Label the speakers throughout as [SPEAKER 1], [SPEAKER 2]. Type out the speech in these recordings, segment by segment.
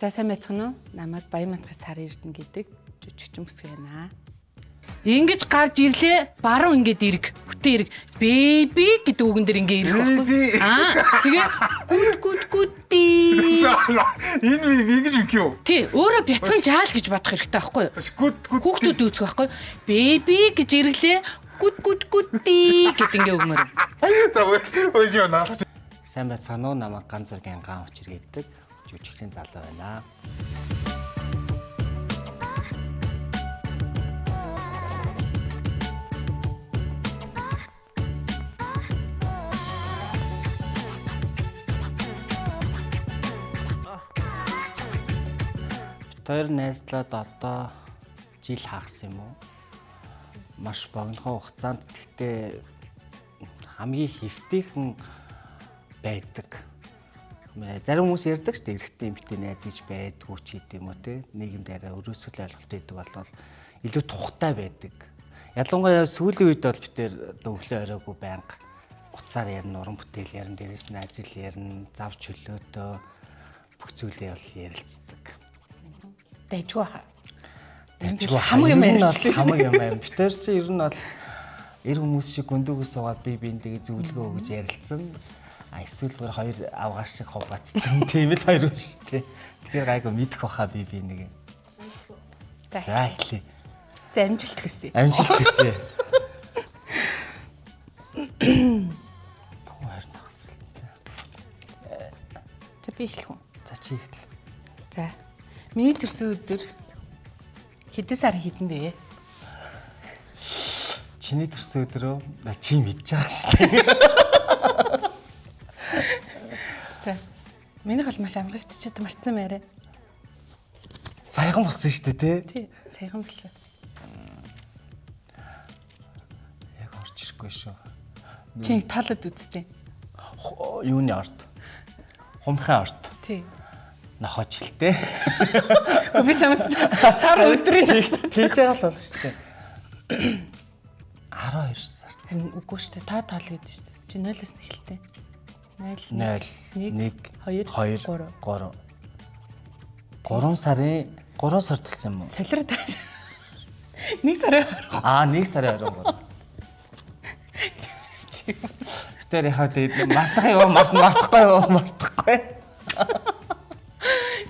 [SPEAKER 1] За, сайн байцгаана уу? Намайг Баян Мантахын Сар Эрдэнэ гэдэг жүжигчин бүсгүй байна.
[SPEAKER 2] Ингэж гарч ирлээ. Баруун ингээд эрг. Бүтэн эрг. Baby гэдэг үгэн дээр ингээ ирэх байхгүй. Аа, тэгээ good good goodie.
[SPEAKER 3] Энэ би ингэж юм юу?
[SPEAKER 2] Тий, өөрөө бяцхан жаал гэж бодох хэрэгтэй байхгүй юу?
[SPEAKER 3] Good good.
[SPEAKER 2] Хүүхдүүд үүсэх байхгүй. Baby гэж ирлээ. Good good goodie гэд ингээ өгмөр.
[SPEAKER 3] За, ой юу наалах.
[SPEAKER 4] Сайн байцгаана уу? Намайг Ган зэргийн Ган Учир гэдэг жүжигчин залуу байна. Бид хоёр найзлаад одоо жил хагас юм уу? Маш богинохон хугацаанд, гэхдээ хамгийн хэвтийхэн байдаг. Зарим хүмүүс ярьдаг шүү дээ, эрэгтэй эмэгтэй найз гэж байдгүй ч гэдэм юм уу те. Нийгэмд арай өрөөсгөл ойлголт өгдөг болвол илүү тухтай байдаг. Ялангуяа сүүлийн үед бол бид тэр өглөө оройгүй байнга утсаар ярина, уран бүтээл ярина, дээрээс нь ажил ярина, зав чөлөөтөө бүх зүйлээ бол ярилцдаг.
[SPEAKER 1] Дайчгүй хаа.
[SPEAKER 4] Дайчгүй
[SPEAKER 1] хамаг юм
[SPEAKER 4] ер нь бол
[SPEAKER 1] ярьчихлаа.
[SPEAKER 4] Хамаг юм аим. Бид тэр чи ер нь бол эр хүмүүс шиг гүндүүгээс суугаад би биентэйгээ зөвлөгөө өгж ярилцсан. А эсвэл бүр хоёр авгаар шиг хуваацсан. Тийм л хоёр хүн шүү дээ. Тэгэхээр гайгүй мэдэх баха би би нэг. За, эхлэе.
[SPEAKER 1] За, амжилт хүсье.
[SPEAKER 4] Амжилт хүсье. Туу харин тагсал.
[SPEAKER 1] За, би эхлэх үү?
[SPEAKER 4] За, чи эхэл.
[SPEAKER 1] За. Миний төрсөн өдөр хэдэн сар хэдэн бэ?
[SPEAKER 4] Чиний төрсөн өдрөө чи мэдж байгаа шүү дээ.
[SPEAKER 1] За. Минийх бол маш амархан шүү дээ. Чи одоо мартсан байраа.
[SPEAKER 4] Саяхан болсон шүү дээ, тий?
[SPEAKER 1] Тий, саяхан болсон.
[SPEAKER 4] Яг орж ирэхгүй шүү.
[SPEAKER 1] Чи нэг тоолоод үзтээ.
[SPEAKER 4] Юуны орд? Хумхын орд.
[SPEAKER 1] Тий.
[SPEAKER 4] Нохойчлээ.
[SPEAKER 1] Гэхдээ би чамаас сар өдрийн
[SPEAKER 4] Тийж байгаа л болно шүү дээ. 12 сар.
[SPEAKER 1] Харин үгүй шүү дээ. Тоо тоол гэдэг шүү дээ. Чи 0-оос нь эхэлтэй. 0
[SPEAKER 4] 0 1
[SPEAKER 1] 2
[SPEAKER 4] 2
[SPEAKER 1] 3
[SPEAKER 4] 3 3 сарын 3 сар төлсөн юм уу?
[SPEAKER 1] Солир тааш. 1 сарын 20.
[SPEAKER 4] Аа, 1 сарын 23. Тэр яхаа тэгээд мартах юм март мартахгүй юу, мартахгүй.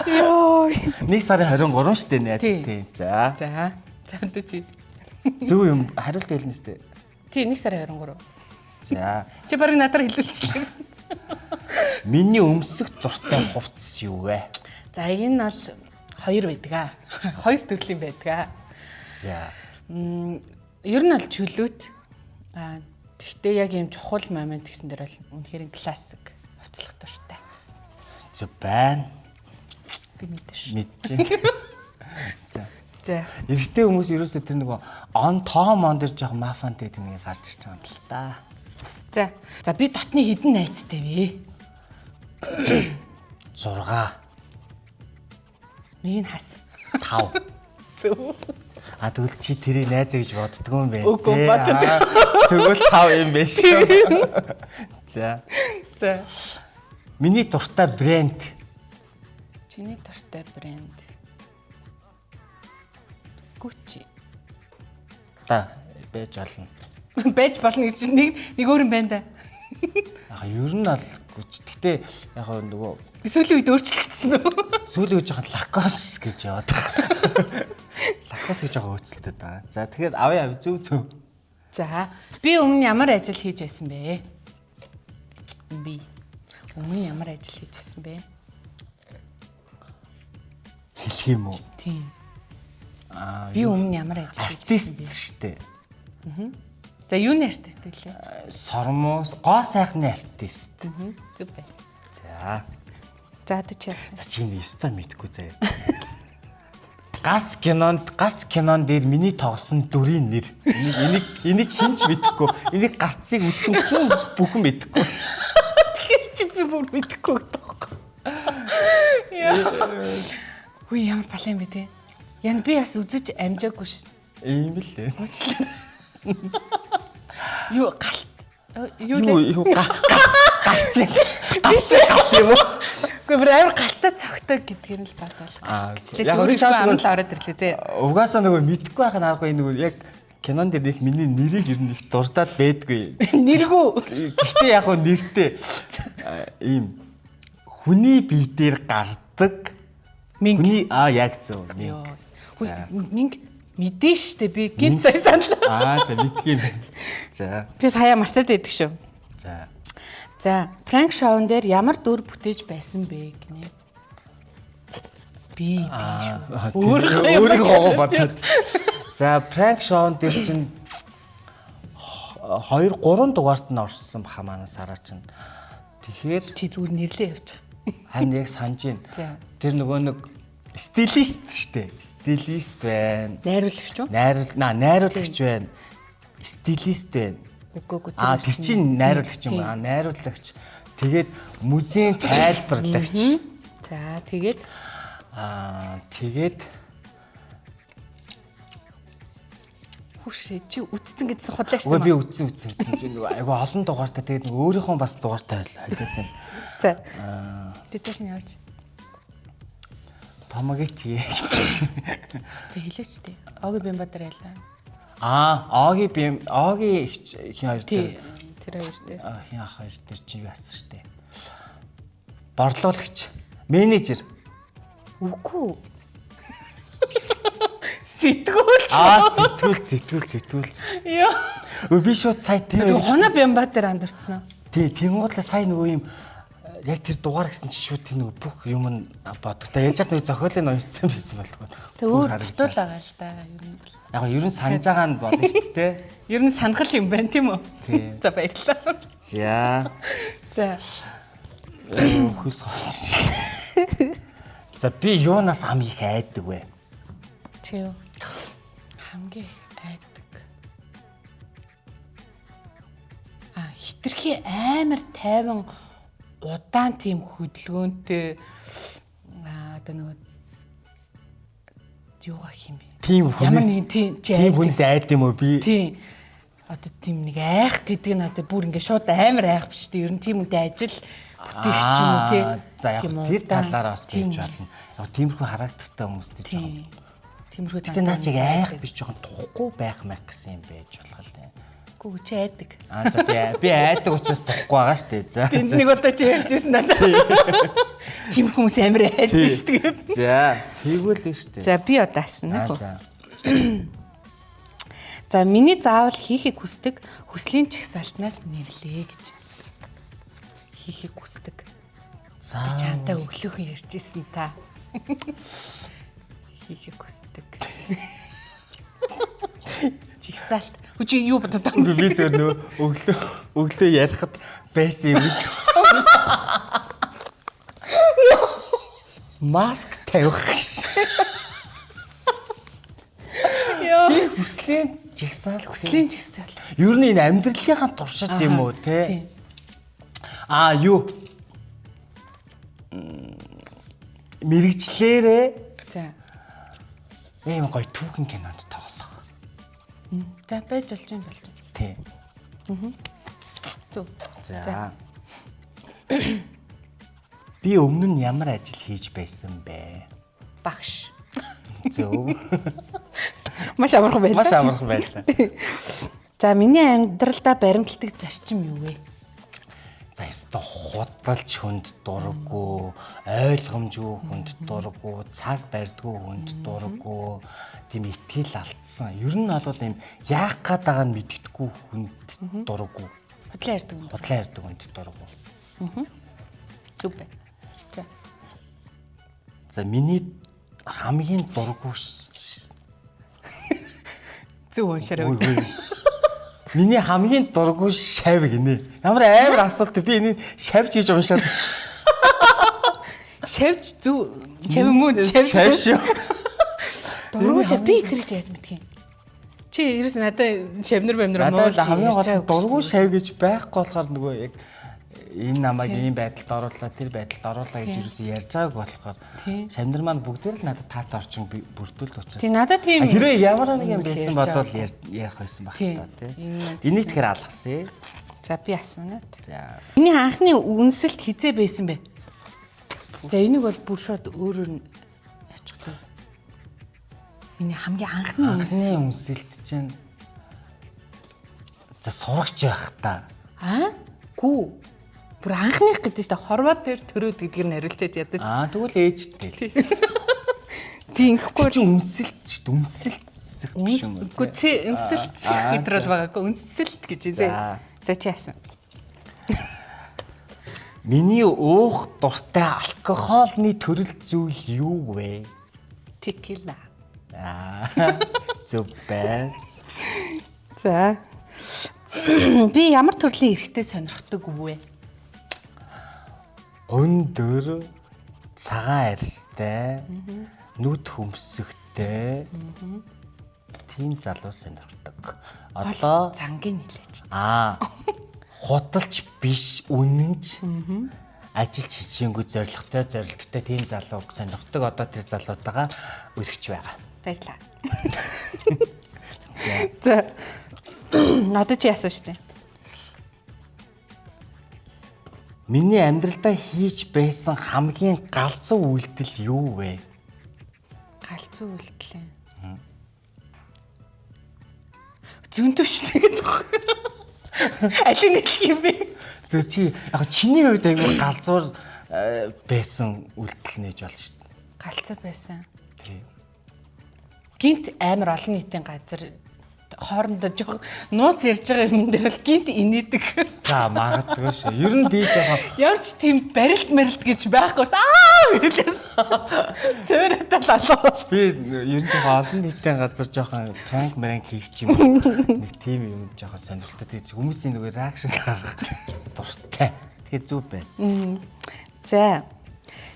[SPEAKER 1] Йоо.
[SPEAKER 4] 1 сарын 23 шүү дээ, найз,
[SPEAKER 1] Тий.
[SPEAKER 4] тий. За.
[SPEAKER 1] За. За, одоо чи.
[SPEAKER 4] Зөв юм хариулт хэлнэ шүү дээ.
[SPEAKER 1] Тий, 1 сарын 23.
[SPEAKER 4] За.
[SPEAKER 1] Чи барыг надаар хэлүүлчихлээ шүү.
[SPEAKER 4] Миний өмсөх дуртай хувцас юу вэ?
[SPEAKER 1] За, энэ бол хоёр байдаг аа. Хоёр төрлийн байдаг аа.
[SPEAKER 4] За.
[SPEAKER 1] Ер нь бол чөлөөт. Аа, тэгтээ яг ийм чухал момент гэсэн дээр бол үнэхээр классик хувцлах дуртай.
[SPEAKER 4] За, байна.
[SPEAKER 1] Би мэдэр.
[SPEAKER 4] Мэдчихээн. За.
[SPEAKER 1] За.
[SPEAKER 4] Эрэгтэй хүмүүс ерөөсөө тэр нөгөө он тоом он дээр жоох мафантай гэдэг нэг гарч ирж байгаа юм л та.
[SPEAKER 1] За. За, би дотны хідэн найзтай вэ?
[SPEAKER 4] 6.
[SPEAKER 1] Нэг нь хас.
[SPEAKER 4] 5.
[SPEAKER 1] Зөв.
[SPEAKER 4] А, тэгвэл чи тэрийг найз гэж боддгоо юм байна.
[SPEAKER 1] Үгүй,
[SPEAKER 4] тий?
[SPEAKER 1] боддог.
[SPEAKER 4] Аа, тэгвэл 5 юм биш шүү. За.
[SPEAKER 1] За.
[SPEAKER 4] Миний дуртай брэнд.
[SPEAKER 1] Чиний дуртай брэнд. Gucci.
[SPEAKER 4] Та байж болно.
[SPEAKER 1] Байж болно гэж нэг нэг өөр юм байна да.
[SPEAKER 4] Яг ер нь бол Gucci. Гэтэ яг нөгөө
[SPEAKER 1] Сүүлийн үед өөрчлөгдсөн үү?
[SPEAKER 4] сүүлийн үед жоохон Lacoste гэж яваад байгаа. Lacoste гэж байгаа өөцөлдөд байгаа. За, тэгэхээр авъя, авъя, зөв зөв.
[SPEAKER 1] За, би өмнө ямар ажил хийж байсан бэ? Би өмнө ямар ажил хийж байсан бэ?
[SPEAKER 4] Хэлэх юм уу?
[SPEAKER 1] Тийм.
[SPEAKER 4] Аа,
[SPEAKER 1] Би өмнө ямар ажил хийж
[SPEAKER 4] артист
[SPEAKER 1] байсан бэ?
[SPEAKER 4] шүү дээ.
[SPEAKER 1] За, юуны артист вэ?
[SPEAKER 4] Сормоос гоо сайхны артист.
[SPEAKER 1] Зөв бай.
[SPEAKER 4] За.
[SPEAKER 1] За, одоо чи яасан?
[SPEAKER 4] За, чи нэг өстой мэдгүй заяа. Гарц кинон дээр миний тоглосон дүрийн нэр. Энийг хэн ч мэдэхгүй. Энийг гарцыг үзсэн хүн бүхэн мэдэхгүй.
[SPEAKER 1] Тэгэхээр чи би бүр мэдэхгүй гэдэг байхгүй. Яа. Хүй, ямар балан юм бэ те? Яна, би бас үзэж амжаагүй шин.
[SPEAKER 4] Ийм л дээ.
[SPEAKER 1] Уучлаарай. Юу галт юу
[SPEAKER 4] Юу
[SPEAKER 1] лээ?
[SPEAKER 4] юу гарцыг гарцыг галт юм уу?
[SPEAKER 1] Үгүй Үгүй бүр амар галтай цогтой гэдгээр нь л бодвол.
[SPEAKER 4] Аа,
[SPEAKER 1] Гिचлээ
[SPEAKER 4] яг
[SPEAKER 1] өөрийнхөө
[SPEAKER 4] би чаа
[SPEAKER 1] амнал ороод ирлээ зэ.
[SPEAKER 4] Угаасаа нөгөө мэдхгүй байх нь аргагүй нөгөө яг кинон дээр их миний нэрийг ер нь их дуртад байдгүй.
[SPEAKER 1] Нэргүү.
[SPEAKER 4] Гэхдээ яг хөө нэртэй ийм хүний бие дээр гардаг
[SPEAKER 1] Минг.
[SPEAKER 4] хүний яг зөв минг.
[SPEAKER 1] Йоо. Минг мэдэн штэ би гинт сая саналаа.
[SPEAKER 4] За мэдгүй юм байна. За.
[SPEAKER 1] Би сая мартаад байдаг шүү.
[SPEAKER 4] За.
[SPEAKER 1] За, пранк шоун дээр ямар дүр бүтээж байсан бэ гинэ? Би шүү.
[SPEAKER 4] Өөрийнхөө өөрийнхөө бодоод. За, пранк шоун дээр чинь 2 3 дугаарт нь орсон баха манай сараа чинь. Тэгэхээр
[SPEAKER 1] Чи зүгээр нэрлээ явчих.
[SPEAKER 4] харин яг санаж байна.
[SPEAKER 1] За.
[SPEAKER 4] Тэр нөгөө нэг стилист штэ. Стилист байна.
[SPEAKER 1] Найруулагч уу?
[SPEAKER 4] Найруулагч байна. Стилист байна.
[SPEAKER 1] Үгүй үгүй.
[SPEAKER 4] Тэр чинь найруулагч юм аа, найруулагч. Тэгээд музейн тайлбарлагч.
[SPEAKER 1] За, тэгээд
[SPEAKER 4] Тэгээд
[SPEAKER 1] хүүшээ чи үтцэн гэдсэн худлаа
[SPEAKER 4] Үгүй
[SPEAKER 1] шсэн.
[SPEAKER 4] би үтсэн чи нөгөө айгу олон дугаартай тэгээд нөгөө өөрийнхөө бас дугаартай холиод байна.
[SPEAKER 1] За. Тэг цааш нь яваач.
[SPEAKER 4] Помогите.
[SPEAKER 1] За хэлээч тээ. Оги Бямбадар ялаа.
[SPEAKER 4] Оги би Оги хин хоёр
[SPEAKER 1] Тий.
[SPEAKER 4] дээр
[SPEAKER 1] Тэр хоёр дээр.
[SPEAKER 4] хин ах хоёр дээр чи юу ассан штэ. Борлуулагч, менежер.
[SPEAKER 1] Үгүй. Сэтгүүлч.
[SPEAKER 4] Сэтгүүлч.
[SPEAKER 1] Йоо.
[SPEAKER 4] Өө би шууд сая тэр
[SPEAKER 1] Тэг Хуна Бямбадар андуурцсан уу?
[SPEAKER 4] Тий, тэнгуудлаа сая нөгөө юм яг тэр дугаар гэсэн чи шууд тэр нөгөө бүх юм нь бодогтой. Яаж яг нөгөө зохиолыг уншсан байсан болтгоо.
[SPEAKER 1] Тэг өөр дутуул байгаа л да. Ер нь бол.
[SPEAKER 4] Яг нь ер нь санаж байгаа нь болно шүү дээ.
[SPEAKER 1] Ер нь санахал юм байна тийм үү?
[SPEAKER 4] Тий.
[SPEAKER 1] За баярлалаа.
[SPEAKER 4] За.
[SPEAKER 1] За.
[SPEAKER 4] Хөлс ховч. За би юунаас хамгийн их айдаг вэ?
[SPEAKER 1] Чи юу? Хамгийн их айдаг. Хитрхи амар тайван удаан тийм хөдөлгөөнтэй одоо нөгөө юугаа гэх юм бэ?
[SPEAKER 4] Тийм
[SPEAKER 1] Ямар
[SPEAKER 4] хүнээс
[SPEAKER 1] нэгэн тийм чи
[SPEAKER 4] тийм хүнээс айд юм уу би?
[SPEAKER 1] Тийм. Одоо тийм нэг айх гэдэг нь одоо бүр ингээ шууд амар айх биш үү? Ер нь тийм үнтэй ажил бүтээх ч юм уу тий.
[SPEAKER 4] За яг
[SPEAKER 1] Тийм
[SPEAKER 4] тэр
[SPEAKER 1] удаан
[SPEAKER 4] талаараа бас
[SPEAKER 1] тийм
[SPEAKER 4] байж болно. Яг тиймэрхүү характертай хүмүүстэй жоохон.
[SPEAKER 1] Тийм. Тиймэрхүү
[SPEAKER 4] Гэтэ наа чиг айх биш жоохон тухгүй байх мэх гэсэн юм байж болох л дээ.
[SPEAKER 1] Гүү чи айдаг.
[SPEAKER 4] За би айдаг учраас тухгүй байгаа шүү дээ. За.
[SPEAKER 1] Тэнд нэг удаа чи ярьж байсан надад. Тиймэрхүү хүмүүс амар айдаг шүү дээ.
[SPEAKER 4] За тэгвэл л шүү дээ.
[SPEAKER 1] За би одоо асууна уу?
[SPEAKER 4] За.
[SPEAKER 1] За миний заавал хийхийг хүсдэг хүслийн чагсаалтнаас нэрлээ гэж. Хийхийг хүсдэг.
[SPEAKER 4] За.
[SPEAKER 1] Би чамтай өглөөхөн ярьж исэн та. Хийхийг хүсдэг. Чагсаалт. Үгүй чи юу бодод байгаа юм?
[SPEAKER 4] Үгүй би зөв нөө өглөө ярихад байсан юм гэж. Маск тавих гэж.
[SPEAKER 1] Йоо.
[SPEAKER 4] Хүслийн жагсаал.
[SPEAKER 1] Хүслийн чагсаалт.
[SPEAKER 4] Ер нь энэ амьдралынхаа туршид юм уу те?
[SPEAKER 1] Тийм.
[SPEAKER 4] Юу? Мэрэгчлэрээ
[SPEAKER 1] За.
[SPEAKER 4] ийм гоё түүхэн кинонд тоглох.
[SPEAKER 1] За байж болж юм болж.
[SPEAKER 4] Тий.
[SPEAKER 1] Зөв.
[SPEAKER 4] За. Би өмнө нь ямар ажил хийж байсан бэ?
[SPEAKER 1] Багш.
[SPEAKER 4] Зөв.
[SPEAKER 1] Маш амархан байлаа.
[SPEAKER 4] Маш амархан байлаа.
[SPEAKER 1] За миний амьдралдаа баримталдаг зарчим юу вэ?
[SPEAKER 4] За ёстой худалч хүнд дурггүй, ойлгомжгүй хүнд дурггүй, цаг барьдгүй хүнд дурггүй, тийм итгэл алдсан. Ер нь бол ийм яах гээд байгаа нь мэддэхгүй хүнд дурггүй.
[SPEAKER 1] Худлаа ярьдаг юм.
[SPEAKER 4] Худлаа ярьдаг хүнд дурггүй.
[SPEAKER 1] Зүг байна. За.
[SPEAKER 4] За миний хамгийн дурггүй
[SPEAKER 1] Зүг уншаарай.
[SPEAKER 4] Үгүй. Миний хамгийн дурггүй шав гинэ. Ямар амар асуулт би энийг шавж гэж уншаад
[SPEAKER 1] Шавж зүг чав юм уу? Шавж.
[SPEAKER 4] шав шүү.
[SPEAKER 1] Дурггүй шав би тэр чи яаж мэдх юм? Чи ерөөс надад шавнар бамнар
[SPEAKER 4] Надад
[SPEAKER 1] муу
[SPEAKER 4] хамгийн гол нь дурггүй шав гэж байхгүй болохоор нөгөө яг энэ намайг ийм байдалд оруулаа, тэр байдалд оруулаа гэж ерөөсөө ярьж байгааг болохоор шавнар маань бүгдээр л надад таатай орчин бүрдүүл учраас.
[SPEAKER 1] Тийм надад тийм
[SPEAKER 4] Хэрвээ ямар нэг юм байсан
[SPEAKER 1] ярьж
[SPEAKER 4] бол
[SPEAKER 1] байгаа.
[SPEAKER 4] ярих байсан байх
[SPEAKER 1] Тийм.
[SPEAKER 4] та тий.
[SPEAKER 1] Энэ маань
[SPEAKER 4] Энийг тэгэхээр алгасъя.
[SPEAKER 1] За би асууна.
[SPEAKER 4] За.
[SPEAKER 1] Миний анхны үнсэлт хизээ байсан бэ? За, энийг бол бүр шууд өөрөөр нь яачих вэ? Миний хамгийн анхны үнс.
[SPEAKER 4] Анхны үнсэлт чинь за сурагч байх та.
[SPEAKER 1] Аа? Гүү. Бүр анхных гэдэг чинь хорвоо дээр төрөөд гэдгээр нь хариулчаад ядаж.
[SPEAKER 4] Аа, тэгвэл ээжтэй л.
[SPEAKER 1] Тийм, ингэхгүй.
[SPEAKER 4] Чи үнсэлт шүү дээ. Үнсэлт биш юм уу?
[SPEAKER 1] Үгүй, чи үнсэлт гэдэг бол байгаагүй. Үнсэлт гэж зэ. За, чи яасан?
[SPEAKER 4] Миний уух дуртай алкогоолны төрөл зүйл юу вэ?
[SPEAKER 1] Текила.
[SPEAKER 4] Аа. Зөв байна.
[SPEAKER 1] За. Би ямар төрлийн эрхтэй сонирхдаг вэ?
[SPEAKER 4] Өндөр цагаан арьстай, нүд хөмсөгтэй. Тийм залуу сонирхдаг. Одоо
[SPEAKER 1] зангийн нилээч.
[SPEAKER 4] Аа. Худалч биш, үнэнч. Ажил хичээнгүй, зоригтой, зорилттой тийм залууг сонирхдаг. Одоо тэр залуутайгаа өргөж байгаа.
[SPEAKER 1] Баярлалаа. За. Одоо чи яасан шүү дээ.
[SPEAKER 4] Миний амьдралдаа хийж байсан хамгийн галзуу үйлдэл юу вэ?
[SPEAKER 1] Галзуу үйлдэл ээ. Зөндөө шүү дээ гэдэг. Алийг нийлэх юм бэ?
[SPEAKER 4] Зөв, чи яг чиний хувьд айгүй галзуур байсан үйлдэл нээж болно шүү дээ.
[SPEAKER 1] Галзуу байсан.
[SPEAKER 4] Тийм.
[SPEAKER 1] Гинт амар олон нийтийн газар хоорондоо жоох нууц ярьж байгаа юм дээр л гинт инээдэг.
[SPEAKER 4] За, магадгүй шүү. Ер нь би жоохон
[SPEAKER 1] Ямар ч тийм барилт марилт гэж байхгүй шүү. Аа гэлээс. Зөөрөтэй лалуу.
[SPEAKER 4] Би ер нь жоохон олон нийтийн газар жоохон пранк мранк хийх ч юм уу. Нэг тийм юм жоохон сонирхолтой. Тэгээ хүмүүсийн нөгөө реакшн гаргах дуртай. Тэгэхээр зүв байна.
[SPEAKER 1] За.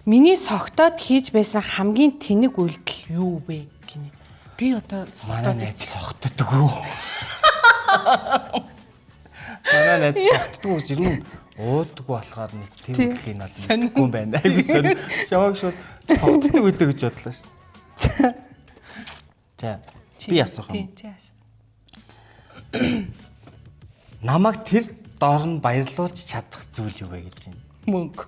[SPEAKER 1] Миний согтоод хийж байсан хамгийн тэнэг үйлдэл юу вэ гинэ? Би одоо
[SPEAKER 4] Манай
[SPEAKER 1] согтоод
[SPEAKER 4] найз согтдоггүй. Манай найз согтдоггүй гэж ер нь уудаггүй болохоор нэг тийм үйлдэл надад мэдэхгүй юм байна. Айгу сонь. Шаваг шууд согтдог үлээ гэж бодлоо шүү. За, би асуух юм.
[SPEAKER 1] Тийм, чи асуу.
[SPEAKER 4] Намайг тэр дор нь баярлуулж чадах зүйл юу вэ гэж байна.
[SPEAKER 1] Мөнгө.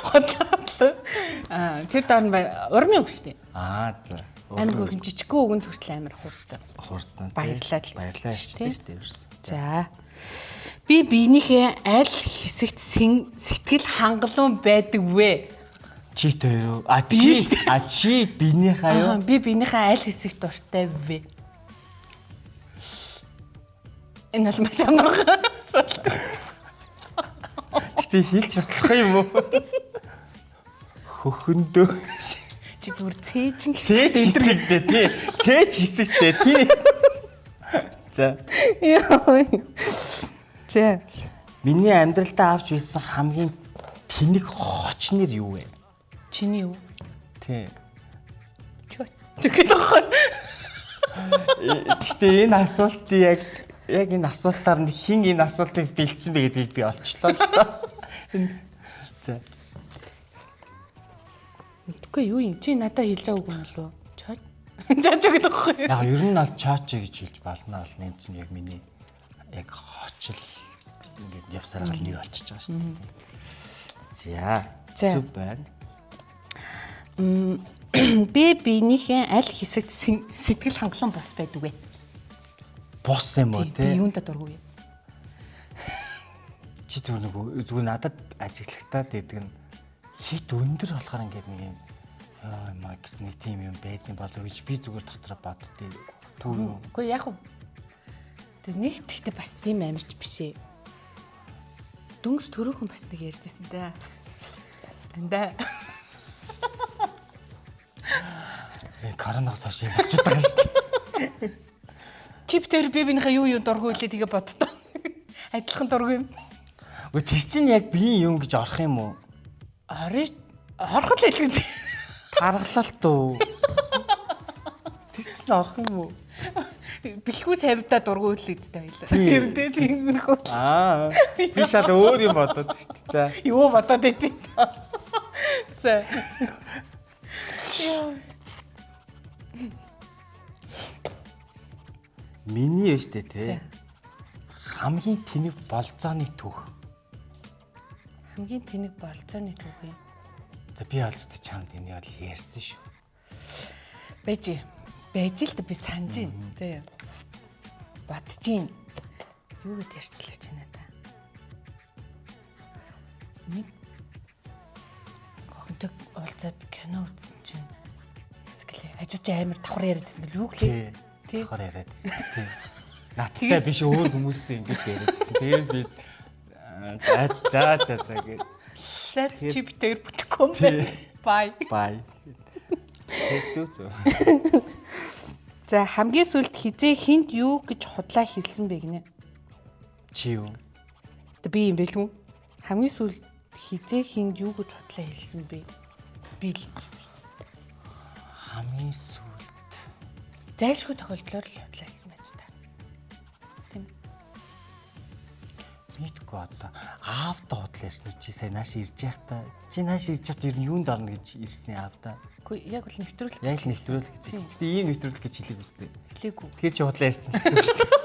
[SPEAKER 1] Хотлоо. Аа, тэр дор нь урмын үг шүү дээ.
[SPEAKER 4] Аа, за.
[SPEAKER 1] Амар хөргөн жижигхэн үгэнд хүртэл амар хурдан.
[SPEAKER 4] Хурдан.
[SPEAKER 1] Баярлаад л
[SPEAKER 4] Баярлаа шүү дээ ерөөс.
[SPEAKER 1] За. Би биенийхээ аль хэсэгт сэтгэл хангалуун байдаг вэ?
[SPEAKER 4] Чи тэр үү? А чи а чи биенийхээ юу?
[SPEAKER 1] Би биенийхээ аль хэсэгт дуртай вэ? Энэ бол маш амархан асуулт.
[SPEAKER 4] Гэтэ хэлж болох юм уу? Хөхөндөө.
[SPEAKER 1] Чи зүгээр цээжин
[SPEAKER 4] Цээж хэсэгдээ тий. Цээж хэсэгдээ тий. За.
[SPEAKER 1] Йоо. За.
[SPEAKER 4] Миний амьдралдаа авч ирсэн хамгийн тэнэг хоч нэр юу вэ?
[SPEAKER 1] Чиний юу?
[SPEAKER 4] Тий.
[SPEAKER 1] Чөө. Тэгэхэд байхгүй.
[SPEAKER 4] Гэтэ энэ асуултыг яг энэ асуултаар нь хэн энэ асуултыг бэлдсэн бэ гэдгийг би олчлоо л доо. За.
[SPEAKER 1] Мэдгүй юу юм? Чи надад хэлж байгаа үг юм болов уу? Чоо. Чоо гэдэг байхгүй.
[SPEAKER 4] Яг ер нь бол чоочо гэж хэлж болно бол энэ чинь яг миний яг хочл ингээд явсараа л нэр болчихж байгаа шүү дээ. За.
[SPEAKER 1] За.
[SPEAKER 4] Зөв байна.
[SPEAKER 1] Би биенийхээ аль хэсэгт сэтгэл хангалуун бус байдаг вэ?
[SPEAKER 4] Бус юм уу
[SPEAKER 1] Би
[SPEAKER 4] те?
[SPEAKER 1] юунда дургүй юм?
[SPEAKER 4] Чи зүгээр нэг зүгээр надад ажиглагтаад байдаг нь хит өндөр болохоор ингээд нэг юм яа маа гэсэн нэг тийм юм байдсан болов гэж би зүгээр дотроо боддээ. Түр юм.
[SPEAKER 1] Үгүй яг уу. Тэг нэг тэгтээ бас тийм амарч биш ээ. Дөнгөж төрөөхөн бас нэг ярьжсэн дээ. Андаа.
[SPEAKER 4] Энэ коронавигоос хойш юм болчиход байгаа шүү дээ.
[SPEAKER 1] Чип дээр би биенийхээ юу юу дургүй үлээ тэгээ боддоо. Адилхан дургүй юм.
[SPEAKER 4] Үгүй тэр чинь яг биеийн юм гэж орох юм уу?
[SPEAKER 1] Орой ороход л хэлгэн.
[SPEAKER 4] Таргалалт уу? Тэр чинь орох юм уу?
[SPEAKER 1] Бэлхүүс хавьдаа дургүй л үстэй байлаа.
[SPEAKER 4] Тийм.
[SPEAKER 1] Тэр дээ тиймэрхүү.
[SPEAKER 4] Аа. Би шал өөр юм бодод шүү дээ. За.
[SPEAKER 1] Юу бодоод байт. За. Йоо.
[SPEAKER 4] Миний юу штэ
[SPEAKER 1] За.
[SPEAKER 4] те. Хамгийн тэнэг болзооны түүх.
[SPEAKER 1] Хамгийн тэнэг болцооны түүх юм.
[SPEAKER 4] За би олцтой чамд энийг бол ярьсан шүү.
[SPEAKER 1] Байж. Байж л та би санаж байна. Тэ. Бодож байна. Юу гэд ярьчлаа чи надаа. Нэг охинтой уулзаад кино үзсэн чинь эсгэлээ. Хажуу чи амар давхар яриадсэн гэл юу гэлээ.
[SPEAKER 4] Тий. Давхар яриадсэн. Тий. Надтай биш өөр хүмүүстэй ингэж яриадсэн. Тэгээд би за за за за гэж.
[SPEAKER 1] За чи битээр бүтэхгүй юм байна. Бай.
[SPEAKER 4] Бай. Тэр зүг зүг.
[SPEAKER 1] За хамгийн сүүлд хизээ хинт юу гэж худлаа хэлсэн бэ гинэ?
[SPEAKER 4] Чи юу?
[SPEAKER 1] Тэ би юм бэлгүй. Хамгийн сүүлд хизээ хинт юу гэж худлаа хэлсэн бэ? Би л
[SPEAKER 4] Хамгийн сүүлд
[SPEAKER 1] зайлшгүй тохиолдлоор л худлаа хэлсэн байж та. Тийм.
[SPEAKER 4] мэдгүй одоо аавда худлаа ярьсан уу? Чи сая нааш ирж байхдаа чи нааш ирж байхдаа ер нь юунд орно гэж ирсэн аавда?
[SPEAKER 1] Үгүй яг бол нэвтрүүлэг.
[SPEAKER 4] Яг л нэвтрүүлэг гэж хэлсэн. Гэтэ ийм нэвтрүүлэг гэж хэлээгүй үстэй.
[SPEAKER 1] Хэлээгүй.
[SPEAKER 4] Тэгэхээр чи худлаа ярьсан гэсэн үг шүү дээ.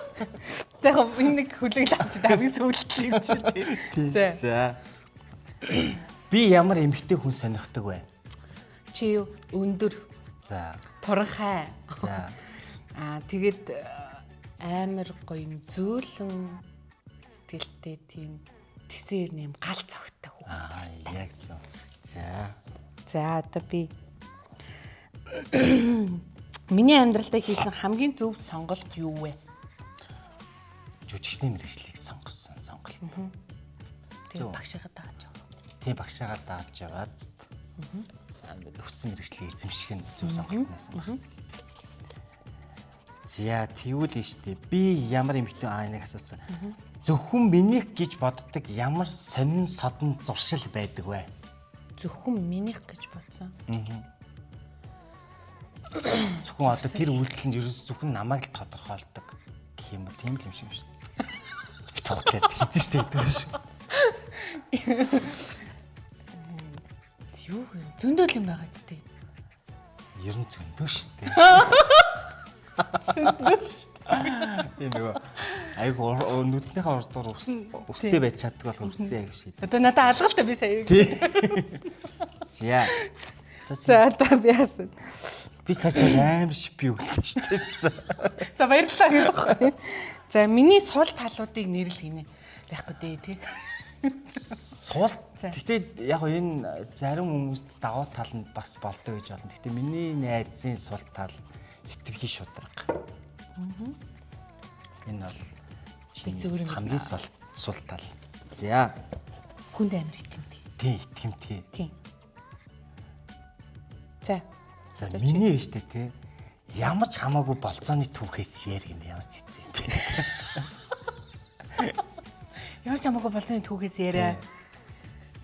[SPEAKER 1] За яг энэ нэг хүлээг л авч хамгийн сүүлд л юм чи тий. За.
[SPEAKER 4] За. Би ямар эмэгтэй хүн сонирхдаг вэ?
[SPEAKER 1] Чи юу өндөр,
[SPEAKER 4] За.
[SPEAKER 1] туранхай.
[SPEAKER 4] За.
[SPEAKER 1] Аа тэгээд амар гоё юм зөөлөн сэтгэлтэй тийм тэсээр нэм гал цогттой хүү.
[SPEAKER 4] Аа, яг зөв. За.
[SPEAKER 1] За одоо би миний амьдралдаа хийсэн хамгийн зөв сонголт юу вэ?
[SPEAKER 4] Жүжигчний мэргэжлийг сонгосон сонголт.
[SPEAKER 1] Тэгээд багшигаа дааж явах.
[SPEAKER 4] Тийм багшаагаа дааж яваад өссөн мэргэжлийг эзэмших нь зөв сонголт байсан байна. За тэгвэл нь штэ би ямар эмэгтэй аа энийг асуусан. Зөвхөн минийх гэж боддог ямар сонин содон зуршил байдаг вэ?
[SPEAKER 1] Зөвхөн минийх гэж бодсон.
[SPEAKER 4] Зөвхөн одоо тэр үйлдэл нь ерөөс зөвхөн намайг л тодорхойлдог гэх юм уу тийм л юм шиг шүү. Би тухлаар хийсэн штэ гэдэг шүү.
[SPEAKER 1] Юу вэ? Зөндөл юм байгаа зү.
[SPEAKER 4] Ер нь зөндөө штэ.
[SPEAKER 1] Зөндөл шүү.
[SPEAKER 4] Тийм нөгөө айгу нүднийхээ урдуур өстэй байж чаддаг болохоор өссөн айгу шийд.
[SPEAKER 1] Одоо надад алгалтай би сая.
[SPEAKER 4] За.
[SPEAKER 1] За одоо би яасан.
[SPEAKER 4] Би сая чам амар шипи өглөө штэ. За.
[SPEAKER 1] За баярлалаа гэдэг байхгүй. За миний сул талуудыг нэрлэх гинэ. Байхгүй дээ тий.
[SPEAKER 4] Сул. Гэтэ яг гоо энэ зарим хүмүүст давуу тал нь бас болдог гэж болно. Гэтэ миний найзын сул тал хитрхи шударга. Энэ бол чиний хамгийн сул тал. За.
[SPEAKER 1] Хүнд амар итгэмтэй.
[SPEAKER 4] Тий, итгэмтэй.
[SPEAKER 1] Тийм. За.
[SPEAKER 4] За миний биш үү те. Ямар ч хамаагүй болцооны түүхээс яар гинэ ямар ч хэцүү юм бэ.
[SPEAKER 1] Ямар ч хамаагүй болцооны түүхээс яриа.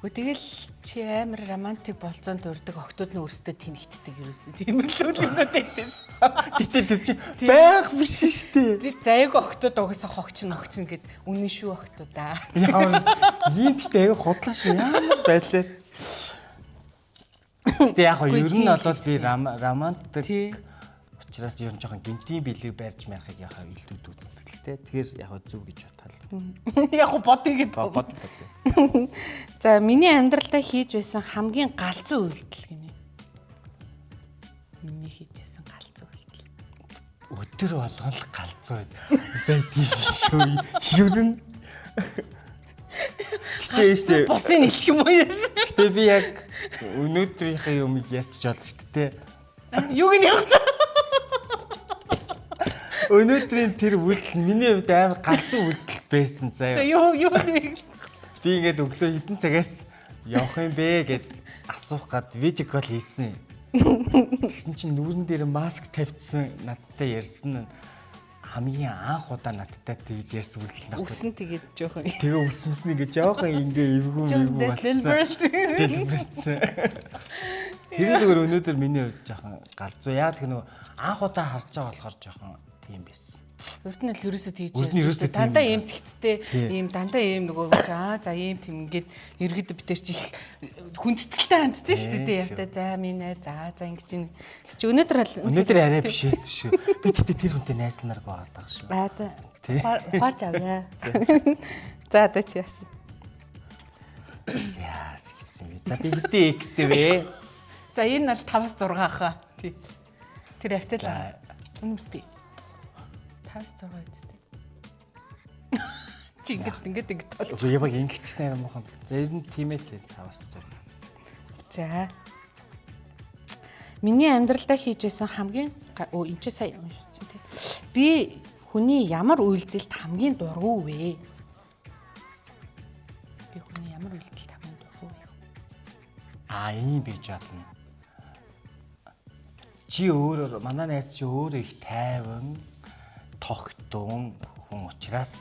[SPEAKER 1] Гэхдээ тэгэл чи амар романтик болцоонд урддаг охтууд нь өөрсдөө тэнэгтдэг ерөөсөн. Тийм л үл юмнууд байдаг шүү.
[SPEAKER 4] Гэтэ тэр чи байх биш шүү дээ.
[SPEAKER 1] Тэр заяаг охтууд угаасаа хогч ногч гэд үнэн шүү охтуудаа.
[SPEAKER 4] Ямар ийм гэтэ аяг худлаа шүү. Ямар байдлаар. Гэтэ яг нь ер нь бол би романтик учраас ер нь жоохон гинтийн бэлэг барьж марахыг яг илүү үздэг л те. Тэгэхээр яг зөв гэж бодтол.
[SPEAKER 1] Яг бодъё гэдэг.
[SPEAKER 4] Бод бод.
[SPEAKER 1] За миний амьдралдаа хийж байсан хамгийн галзуу үйлдэл гинэ. Миний хийж байсан галзуу үйлдэл.
[SPEAKER 4] Өдөр болгон л галзуу байдгийг шүү. Ер нь Гэтэ шүү.
[SPEAKER 1] Босын нийлчих юм уу яаш.
[SPEAKER 4] Гэтэ би яг өнөөдрийнхээ юмыг ярьчих болно шүү дээ.
[SPEAKER 1] Юуг нь ярих вэ?
[SPEAKER 4] Өнөөдрийн тэр үйлдэл миний хувьд амар галзуу үйлдэл байсан заяа.
[SPEAKER 1] За юу юу нэг.
[SPEAKER 4] Би ингээд өглөө хэдэн цагаас явах юм бэ гэд асуух гад видео кол хийсэн. Тэгсэн чинь нүүрэн дээр маск тавьчихсан надтай ярьсан нь хамгийн анх удаа надтай тэгж ярьсан үйлдэл нах.
[SPEAKER 1] Үсэн тэгээд жоохон.
[SPEAKER 4] Тэгээ үсэмсэн ингээд жоохон ингээ эвгүй эвгүй
[SPEAKER 1] болсон.
[SPEAKER 4] Дэлбэрсэн. Тэр зүгээр өнөөдөр миний хувьд жоохон галзуу. Яг тэр нөгөө анх удаа харж байгаа болохоор жоохон тийм байсан.
[SPEAKER 1] Урд нь л ерөөсөө тийж.
[SPEAKER 4] Урд нь ерөөсөө тийм.
[SPEAKER 1] Дандаа ийм цэгцтэй, ийм дандаа ийм нөгөө аа за ийм тийм ингээд ерөөдөө бид нар чи их хүндэтгэлтэй ханддаг шүү дээ. Яа за минь ээ за за ингэж юм. Чи өнөөдөр л
[SPEAKER 4] өнөөдөр арай биш байсан шүү. Би тэгтээ тэр хүнтэй найзлмаар байгаа даа шүү.
[SPEAKER 1] Аа за. Ухаарч авъя. За одоо чи яасан.
[SPEAKER 4] Яас гэсэн бэ. За би хэдэн X-тэй вэ?
[SPEAKER 1] За энэ бол 5-аас 6 хаа. Тий. Тэр хавцаал. Үнэн мэт. 5-аас 6 үстэй. Чи ингэж ингэж ингэж тол.
[SPEAKER 4] Үгүй яг ингэчихсэн юм муухан. За ер нь тийм ээ 5-аас 6.
[SPEAKER 1] За. Миний амьдралдаа хийж байсан хамгийн өө энэ ч сая уншчихсан тий. Би хүний ямар үйлдэлд хамгийн дургүй вэ? Би хүний ямар үйлдэлд хамгийн дургүй вэ?
[SPEAKER 4] Аа ийм бийж болно. Чи өөрөөр манай найз чи өөрөө их тайван тогтун хүн учраас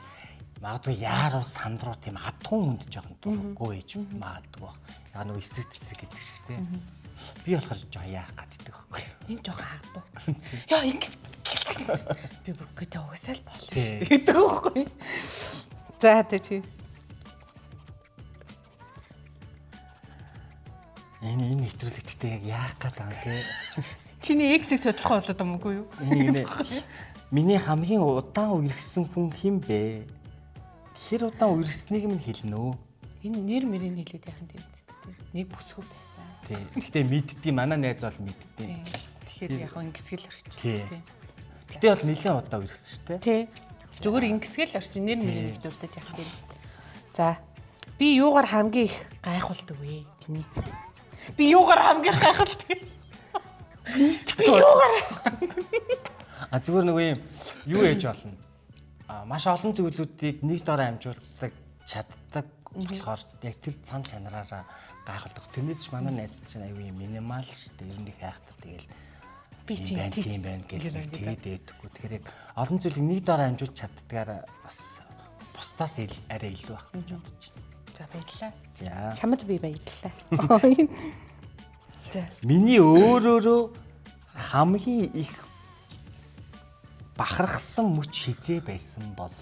[SPEAKER 4] магадгүй яаруу сандруу тийм адхун хүнд жоохон дурггүй байж магадгүй баг. Яг нөгөө эсрэг тесрэг гэдэг шиг те. Би болохоор жоохон яах гэдэг байхгүй.
[SPEAKER 1] Ийм жоохон хагдуу. Яа ингэж гэлцсэн. Би бүр үгүй та угаасаа л болно шүү дээ гэдэг байхгүй. За тэ чи.
[SPEAKER 4] Энэ энэ нэвтрүүлэг гэхдээ яг яах гээд байгаа те.
[SPEAKER 1] Чиний эксийг судлах болоод юм уу юу?
[SPEAKER 4] Энэ миний хамгийн удаан үерхсэн хүн хэн бэ? Хэр удаан үерхсэнийг минь хэлнэ үү?
[SPEAKER 1] Энэ нэр мөрийг хэлээд яхан тийм үстэй. Нэг бүсгүй байсан.
[SPEAKER 4] Тий. Гэтэ мэддгийг манай найз бол мэддیں.
[SPEAKER 1] Тэгэхээр яг ингэсгэл орчих тий.
[SPEAKER 4] Гэтэ бол нэлээд удаа үерхсэн шүү дээ.
[SPEAKER 1] Тий. Зүгээр ингэсгэл орчих нэр мөрийг их дурдаад яхан тийм үстэй. За. Би юугаар хамгийн их гайхуулдаг вэ гинэ. Би юугаар хамгийн их гайхуулдаг? Би юугаар
[SPEAKER 4] А зүгээр нөгөө юм юу ээж болно? А маш олон зүйлүүдийг нэг дор амжуулдаг чаддаг болохоор яг тэр цан чанараараа гайхалдаг. Тэрнээс ч манай найз чинь аюу юм минимал шүү дээ. Ер нь их айхтар тэгэл
[SPEAKER 1] би чинь
[SPEAKER 4] байна тийм байна гэж тэгээд ээдэггүй. Тэгэхээр яг олон зүйлийг нэг дор амжуулж чаддгаараа бас бусдаас арай илүү байх гэж бодож байна.
[SPEAKER 1] За баярлалаа.
[SPEAKER 4] За.
[SPEAKER 1] Чамд би баярлалаа. За.
[SPEAKER 4] Миний өөрөөрөө хамгийн их бахархсан мөч хизээ байсан бол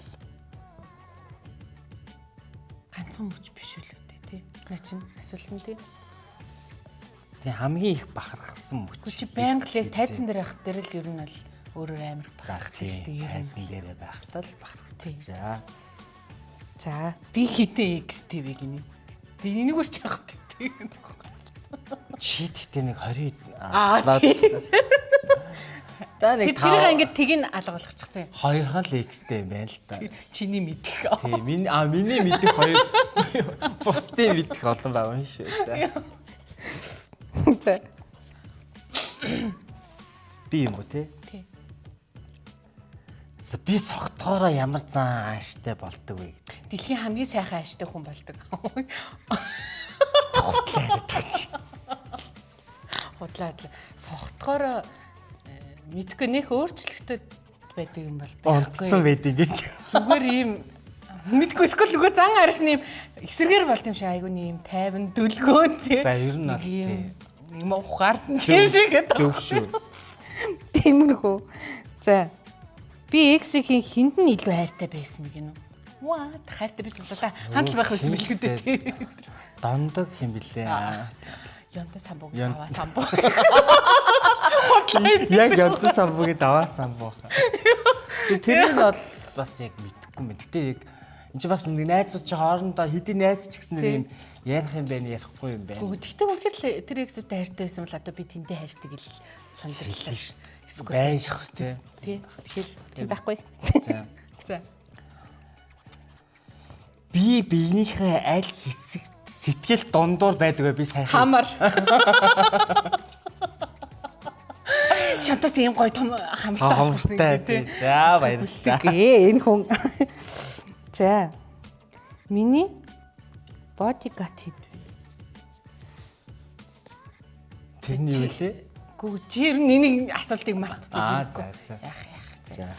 [SPEAKER 1] ганцхан мөч биш үү л дээ тий. Наа чин асуулт нь тий.
[SPEAKER 4] Тий хамгийн их бахархсан мөч.
[SPEAKER 1] Чи байнга л яг тайзан дээр явах дээр л ер нь бол өөрөөр амар бахархдаг шүү дээ. Ер нь
[SPEAKER 4] тайзан дээрээ байхдаа л бахархдаг. За.
[SPEAKER 1] За би хитэн XTV гинэ. Тэг энийг үрч явах тий.
[SPEAKER 4] Чи тэгтээ нэг 20
[SPEAKER 1] Аа тий.
[SPEAKER 4] Та нэг
[SPEAKER 1] Тэр ингээд тийг нь алга болгочихсан юм.
[SPEAKER 4] Хоёрхан л X-тэй юм байна л та.
[SPEAKER 1] Чиний мэдэх.
[SPEAKER 4] Тий, миний миний мэдэх хоёр бусдын мэдэх олон байгаа юм шүү. За.
[SPEAKER 1] За.
[SPEAKER 4] Би юм уу те?
[SPEAKER 1] Тий.
[SPEAKER 4] За би согтоороо ямар зан ааштай болдог вэ гэж.
[SPEAKER 1] Дэлхийн хамгийн сайхан ааштай хүн болдог.
[SPEAKER 4] Худлаа яриад чи.
[SPEAKER 1] Худлаа. Согтоороо мэдгүй нэх өөрчлөлтөд байдаг юм бол
[SPEAKER 4] байхгүй. Онцсон байдаг гэж.
[SPEAKER 1] Зүгээр ийм мэдгүй эсвэл нөгөө зан арсны юм эсэргээр болт юм шиг айгүй нэг юм тайван дүлгөө тий.
[SPEAKER 4] За ер нь бол тий.
[SPEAKER 1] Нэг юм ухаарсан ч юм шиг гэдэг.
[SPEAKER 4] Зөв шүү.
[SPEAKER 1] Тиймэрхүү. За. Би эксийн хинд нь илүү хайртай байсан мэг гинүү. What хайртай байсан бол та хандлал байх байсан бэлгүй дээ тий.
[SPEAKER 4] Дондог юм билээ.
[SPEAKER 1] Янта самбуг даваа самбуг.
[SPEAKER 4] Яг янта самбугийн даваа самбуу. Тэр нь бол бас яг мэдэхгүй юм. Гэтэ яг энэ чи бас нэг найзууд чи хоорондоо хэдий найз ч гэсэн нэг юм ярих юм байна, ярихгүй юм байна.
[SPEAKER 1] Гэхдээ үнэхээр л тэр эксүүдтэй хайртай байсан бол одоо би тэндээ хайртай гэл сунжирлаа
[SPEAKER 4] шүү дээ. Байж тий.
[SPEAKER 1] Тий. Тэгэхээр тийм байхгүй.
[SPEAKER 4] За.
[SPEAKER 1] За.
[SPEAKER 4] Би биенийхээ аль хэсэгт сэтгэл дундуур байдаг вэ би сайхан.
[SPEAKER 1] Хамар. Шантас ийм гоё том хамартай
[SPEAKER 4] хамартай тий. За баярлалаа.
[SPEAKER 1] Энэ хүн. За. Миний bodyguard хэд вэ?
[SPEAKER 4] Тэрний юу лээ?
[SPEAKER 1] Гүү чи ер нь энийг асуултыг мартсан.
[SPEAKER 4] Аа за.
[SPEAKER 1] Яах яах.
[SPEAKER 4] За.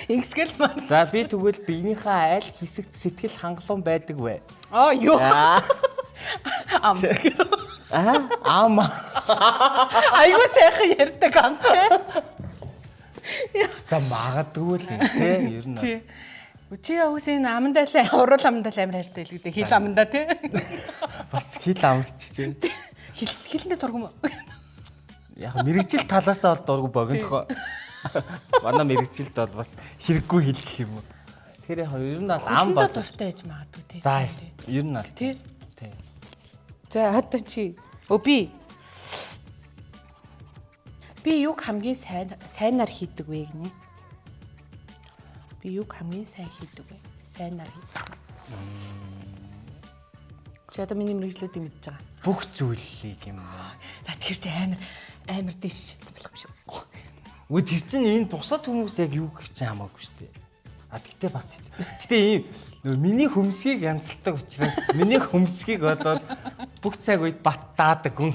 [SPEAKER 1] Ингэсгэл маа.
[SPEAKER 4] За би тэгвэл биенийхээ аль хэсэгт сэтгэл хангалуун байдаг вэ?
[SPEAKER 1] Аа юу? Ам.
[SPEAKER 4] Аа ам.
[SPEAKER 1] Айгуу сайхан ярьдаг ам тий.
[SPEAKER 4] За магадгүй л юм тий. Ер нь
[SPEAKER 1] Тий. Чи яваас энэ амандаа л уруул амандаа л амар хайртай л гэдэг. Хил амандаа тий.
[SPEAKER 4] Бас хил амгч тий.
[SPEAKER 1] Хил хилэндээ дургу юм уу?
[SPEAKER 4] Яг мэрэгжил талаасаа бол дургу богинохоо. Манай мэрэгжилд бол бас хэрэггүй хил гэх юм уу. Тэгэхээр яг ер нь бол ам
[SPEAKER 1] Бол
[SPEAKER 4] бол
[SPEAKER 1] дуртай байж магадгүй тий.
[SPEAKER 4] За ер нь бол
[SPEAKER 1] Тий.
[SPEAKER 4] Тий.
[SPEAKER 1] За одоо чи. Өө би. Би юг хамгийн сайн сайнаар хийдэг вэ гинэ? Би юг хамгийн сайн хийдэг вэ? Сайнаар хийдэг. Чи одоо миний мэргэжлүүдийг мэдж байгаа.
[SPEAKER 4] Бүх зүйлийг юм уу?
[SPEAKER 1] За тэр чи амар амар дэш шидсэн болох юм шиг.
[SPEAKER 4] Үгүй тэр чинь энэ бусад хүмүүс яг юу гэх чинь хамаагүй шүү дээ. А тэгтээ бас хэцүү. Гэтэ ийм нөө миний хөмсгийг янзалдаг учраас миний хөмсгийг болоод бүх цаг үед бат даадаг хүн.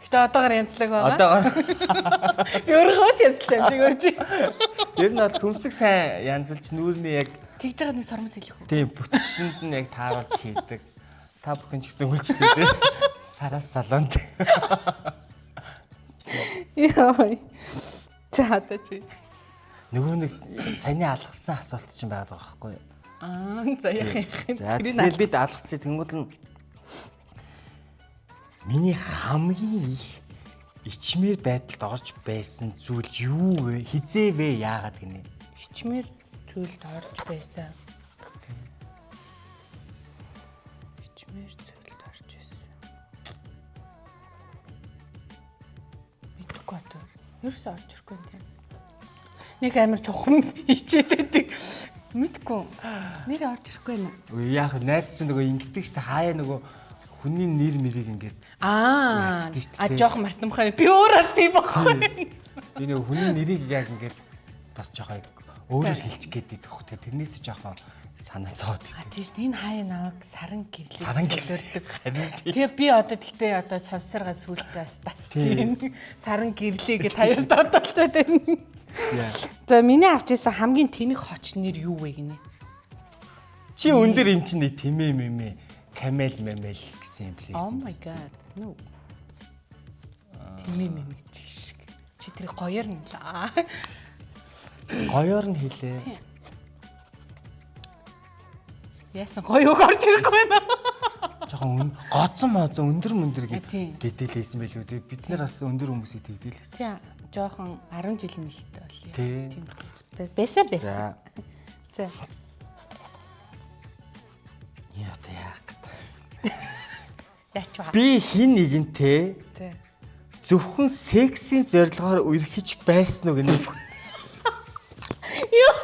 [SPEAKER 1] Гэтэ одоогор янзлаг байгаа.
[SPEAKER 4] Одоогор
[SPEAKER 1] Би өөрийгөө ч янзлж байгаа юм шиг өөр чи.
[SPEAKER 4] ер нь бол хөмсг сайн янзалж нүүрний яг
[SPEAKER 1] Тэгж байгаа нэг сормос хэлэх үү?
[SPEAKER 4] тийм бүтсэнд нь яг тааруулж хийдэг. Та бүхэн ч гэсэн үйлчлээ дээ. Сараас салонд.
[SPEAKER 1] Йой. За одоо чи.
[SPEAKER 4] Нөгөө нэг саяны алгасан асуулт чинь байгаад байгаа байхгүй юу?
[SPEAKER 1] Аа за яах юм.
[SPEAKER 4] За
[SPEAKER 1] Тэрийг
[SPEAKER 4] тэгэхээр бид алгасч тэнгууд нь миний хамгийн их ичмээр байдалд орж байсан зүйл юу вэ? Хизээ вэ? Яагаад гинэ?
[SPEAKER 1] Ичмэр зүйлд орж байсан. Ичмэр зүйлд орж байсан. Мэдгүй одоо. Ерөөсөө орж ирэхгүй юм тийм. Нэг амар чухам ичээд байдаг. Мэдгүй. Нэр орж ирэхгүй байна.
[SPEAKER 4] Үгүй яах вэ? Найз чинь нөгөө ингэдэг штэ хаяа нөгөө хүний нэр мэрийг ингээд
[SPEAKER 1] Аа.
[SPEAKER 4] Яачдээ штэ,
[SPEAKER 1] А
[SPEAKER 4] тий.
[SPEAKER 1] жоох мартамхай. Би өөрөөс тийм байхгүй.
[SPEAKER 4] би нөгөө хүний нэрийг яг ингээд бас жоохон өөрөөр хэлчих гээд идэх хөх. Тэгээ тэрнээс жоохон санаа зовоод
[SPEAKER 1] А
[SPEAKER 4] идэв.
[SPEAKER 1] тийш энэ хаяа намайг саран гэрлээ.
[SPEAKER 4] Саран
[SPEAKER 1] солиордог.
[SPEAKER 4] Харин тий.
[SPEAKER 1] Тэгээ би одоо тэгтээ одоо сонсоргаа сүултээ бас тасч юм. Саран гэрлээ гэж хаяас додолчоод байна.
[SPEAKER 4] Яа.
[SPEAKER 1] За миний авч ирсэн хамгийн тэнэг хоч нэр юу вэ гинэ?
[SPEAKER 4] Чи өндөр юм чинь нэг тэмээ мэмэ камел мэмэл гэсэн юм
[SPEAKER 1] Oh
[SPEAKER 4] лээсэн.
[SPEAKER 1] my god. No. Тэмээ мэмэ гэж шиг. Чи тэр гоёор нь л аа.
[SPEAKER 4] Гоёор нь хэлээ.
[SPEAKER 1] Яасан гоё үг орж ирэхгүй байна.
[SPEAKER 4] Жохон өн гоцсон моцсон өндөр мөндөр
[SPEAKER 1] Тийм.
[SPEAKER 4] гэдэлээсэн байлгүй дээ. Бид нар бас өндөр хүмүүсийг тэгдэлээсэн.
[SPEAKER 1] Тийм жоохон 10 жил мэлтэй болъё.
[SPEAKER 4] Тий.
[SPEAKER 1] Тийм. Бэсэ бэсэ.
[SPEAKER 4] За.
[SPEAKER 1] За.
[SPEAKER 4] Яа та яах гэдэг.
[SPEAKER 1] Яач вэ?
[SPEAKER 4] Би хин нэгэнтэй
[SPEAKER 1] За.
[SPEAKER 4] зөвхөн сексийн зорилгоор үерхэж байсан уу гэнэ.
[SPEAKER 1] Юу?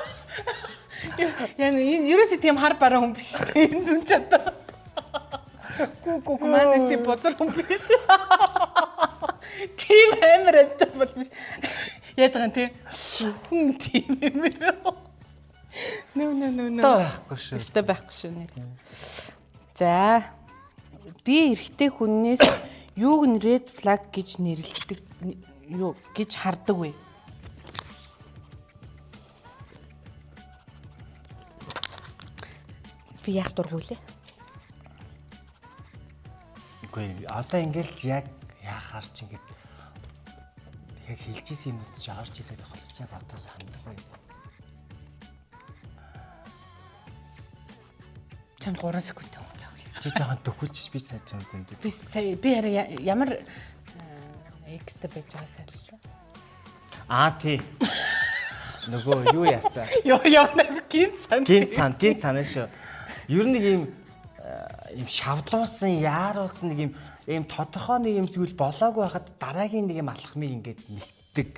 [SPEAKER 1] Яа энэ ерөөсөө тийм хар бараа хүн биш шүү дээ. Энэ зүн ч одоо. Гү гү гү манайс тийм бозор хүн биш. Тийм амар амттай бол биш. Яаж байгаа юм те? Хүн тийм юм бэ? Нөө нөө нөө нөө.
[SPEAKER 4] Та байхгүй шүү.
[SPEAKER 1] Өстой байхгүй шүү нэ. За. Би эрэгтэй хүннээс юуг нь red flag гэж нэрлэдэг юу гэж хардаг вэ? Би яах дургу лээ?
[SPEAKER 4] Үгүй одоо ингээл яг яахаар ч ингээд яг хэлжсэн юмнууд чи орж ирээд байгаа бол чи яг одоо сандаггүй.
[SPEAKER 1] Чамд 3 секунд хугацаа өгье.
[SPEAKER 4] Чи жоохон төхөлж би сайн чам зөндөө.
[SPEAKER 1] Би сая би харин ямар экстэй байж байгаа сайн л.
[SPEAKER 4] Аа тий. Нөгөө юу яасан?
[SPEAKER 1] Йоо ёо нэр гин сан.
[SPEAKER 4] Гинт сан, гинт санаа шүү. Ер нь нэг юм юм шавдлуусан, яаруулсан нэг юм ийм тодорхой нэг юм зүйл болоогүй байхад дараагийн нэг юм алхмыг ингээд нэгтдэг.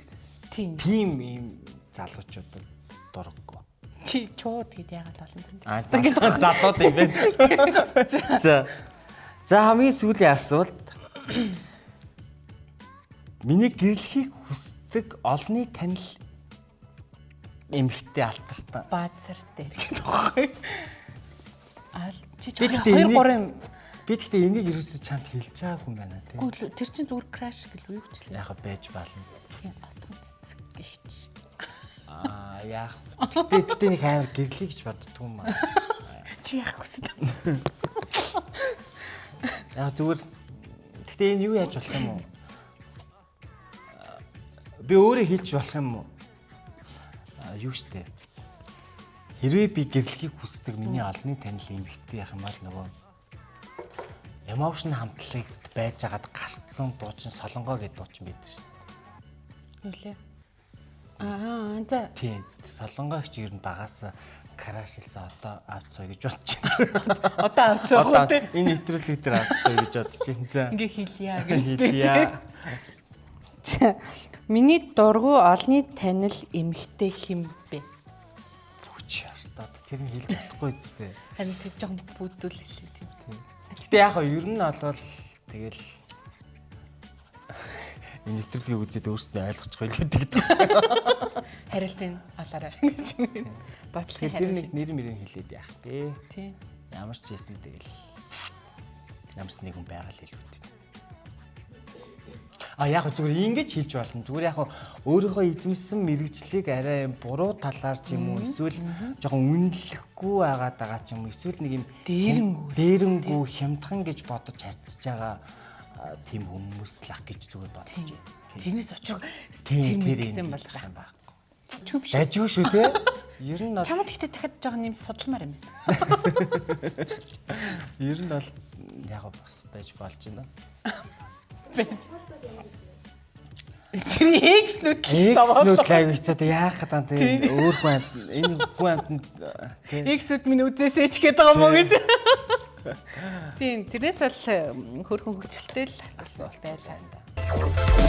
[SPEAKER 1] Тийм.
[SPEAKER 4] Тийм ийм залуучуудад дурггүй.
[SPEAKER 1] Чи чууд гэд яагаад олон юм.
[SPEAKER 4] Аа залууд юм байна. За. За хамгийн сүүлийн асуулт. Миний гэрлэхийг хүсдэг олонний танил эмэгтэй алтартай.
[SPEAKER 1] Баазар дээр гэдэг байхгүй. Аа чи
[SPEAKER 4] Би
[SPEAKER 1] 2
[SPEAKER 4] гэхдээ энийг-
[SPEAKER 1] 3 юм.
[SPEAKER 4] Би тэгтээ энийг ерөөсөө чамд хэлж байгаа хүн байна тий.
[SPEAKER 1] Үгүй л, тэр чин зүгээр краш гэлгүй юу ч лээ.
[SPEAKER 4] Яг байж болно.
[SPEAKER 1] Тийм отгон цэцэг гихч.
[SPEAKER 4] Аа яах. Гэтэ гэтэ нэг амар гэрлэе гэж боддгоо юм аа.
[SPEAKER 1] Чи яах хүсэж байна?
[SPEAKER 4] Яг зүгээр гэтэ энэ юу яаж болох юм уу? Би өөрөө хэлж болох юм уу? Аа, Юу штэ. Хэрвээ би гэрлэхийг хүсдэг миний олонний танил эмэгтэй яах юм бол нөгөө emotion хамтлагт байж агаад гарцсан дуучин солонгоо гэдэг дуучин байдаг шин.
[SPEAKER 1] Юу лээ? Аа за.
[SPEAKER 4] Тийм. Солонгоо их чи ер нь багаас Crush лсан, одоо авцгаа гэж бодож байна.
[SPEAKER 1] Одоо авцгаа
[SPEAKER 4] Одоо
[SPEAKER 1] тий.
[SPEAKER 4] энэ нэвтрүүлэг дээр авцгаа гэж бодож байна. За.
[SPEAKER 1] Ингээ хэлье гэж
[SPEAKER 4] Хэлье.
[SPEAKER 1] тий. Миний дургу олны танил эмэгтэй хэм бэ?
[SPEAKER 4] Хүч яртаад тэр нь хэлж болохгүй зү.
[SPEAKER 1] Харин тэр жоохон бүдүүл хэлээ тийм.
[SPEAKER 4] Гэтэ яг хаа ер нь олвол тэгэл энэ нэвтрүүлгийг үзээд өөрсдөө ойлгочих байлээ гэдэг.
[SPEAKER 1] Хариултыг олоорой гэж юм. Бодлогын
[SPEAKER 4] Тэгэхээр тэр нэг
[SPEAKER 1] хариулт.
[SPEAKER 4] нэр мөрийг хэлээд яах вэ?
[SPEAKER 1] Тий.
[SPEAKER 4] Ямар ч байсан тэгэл ямар ч нэг хүн байгаа л хэлүүд. А яг хөө зүгээр ингэж хэлж болно. Зүгээр яг хөө өөрийнхөө эзэмсэн мэрэгжлийг арай юм буруу талаар ч юм уу эсвэл жоохон үнэлэхгүй байгаад байгаа ч юм уу эсвэл нэг юм
[SPEAKER 1] Дээрэнгүү.
[SPEAKER 4] дээрэнгүү хямдхан гэж бодож харьцаж байгаа тийм хүмүүс л ах гэж зүгээр бодож байна. Тийм.
[SPEAKER 1] Тэрнээс учир
[SPEAKER 4] Тийм
[SPEAKER 1] тэр
[SPEAKER 4] тэр
[SPEAKER 1] нэгсэн
[SPEAKER 4] юм
[SPEAKER 1] бол
[SPEAKER 4] байх байхгүй.
[SPEAKER 1] Чүм биш.
[SPEAKER 4] Дажгүй шүү те. Ер нь бол
[SPEAKER 1] Чамд гэхдээ дахиад жоохон нэм судалмаар юм байна.
[SPEAKER 4] ер нь бол яг бас байж болж байна.
[SPEAKER 1] Байж. Тэр X-нүүд л
[SPEAKER 4] X-нүүд л аягүй хэцүү те яах гэдэг юм те өөр хүн амт энэ хүн амтнд те
[SPEAKER 1] X-үүд минь үзээсэй ч гэдэг байгаа мó гэж. Тийм, тэрнээс л хөрхөн хөгжилтэй л асуулт байлаа.